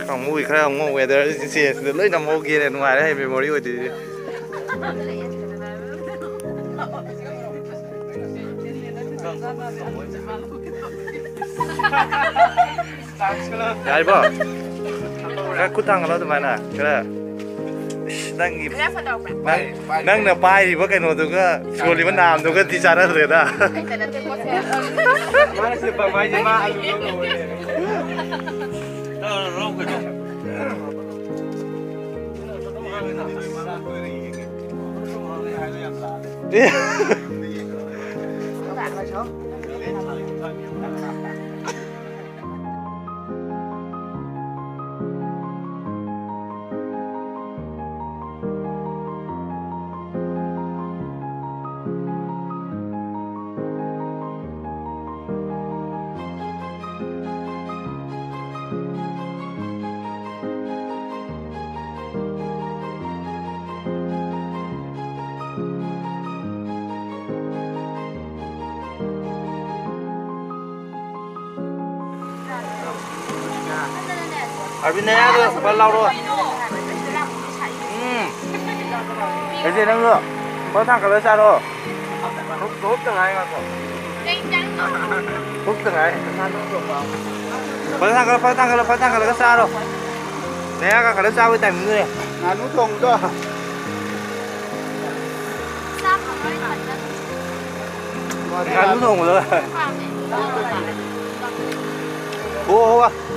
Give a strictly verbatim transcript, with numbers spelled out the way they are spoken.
ꯀꯥꯡꯕꯨꯒꯤ ꯈꯔ ꯑꯃꯨꯛ weather changeꯗ ꯂꯣꯏ ꯅꯝꯍꯧꯒꯦꯅ ꯅꯨꯡꯉꯥꯏꯔꯦ ꯍꯥꯏ memory ꯑꯣꯏꯗꯣꯏꯁꯦ꯫ ꯌꯥꯔꯤꯕꯣ? ꯈꯔ ꯈꯨꯠ ꯊꯥꯡꯒꯠꯂꯣ ꯑꯗꯨꯃꯥꯏꯅ ꯈꯔ꯫ ꯏꯁ, ꯅꯪꯒꯤ ꯅꯪ ꯅꯪꯅ ꯄꯥꯏꯔꯤꯕ ꯀꯩꯅꯣꯗꯨꯒ ꯁꯣꯜꯂꯤꯕ ꯅꯥꯝꯗꯨꯒꯗꯤ ꯆꯥꯟꯅꯗ꯭ꯔꯦꯗ꯫ ꯑꯔꯕꯤꯟ, ꯅꯌꯥꯗꯣ ꯈꯔ ꯂꯥꯎꯔꯣ꯫ ꯎꯝ꯫ ꯑꯩꯁꯦ ꯅꯪꯗꯣ ꯈꯔ ꯊꯥꯡꯒꯠꯂ ꯆꯥꯔꯣ꯫ ꯍꯨꯞꯇ ꯉꯥꯏ ꯉꯥꯏꯈꯣ꯫ ꯍꯨꯞꯇ ꯉꯥꯏ꯫ ꯐꯖ ꯊꯥꯡꯒꯠꯂꯣ, ꯐꯖ ꯊꯥꯡꯒꯠꯂꯣ, ꯐꯖ ꯊꯥꯡꯒꯠꯂꯒ ꯆꯥꯔꯣ꯫ ꯅꯌꯥ ꯀꯥꯈꯠꯂ ꯆꯥꯕꯒꯤ timingꯗꯨꯅꯦ꯫ ꯉꯥꯅꯨ ꯊꯣꯡꯕꯗꯣ꯫ ꯉꯥꯅꯨ ꯊꯣꯡꯕꯗꯣ꯫ ꯍꯣ, ꯍꯣ, ꯍꯣ꯫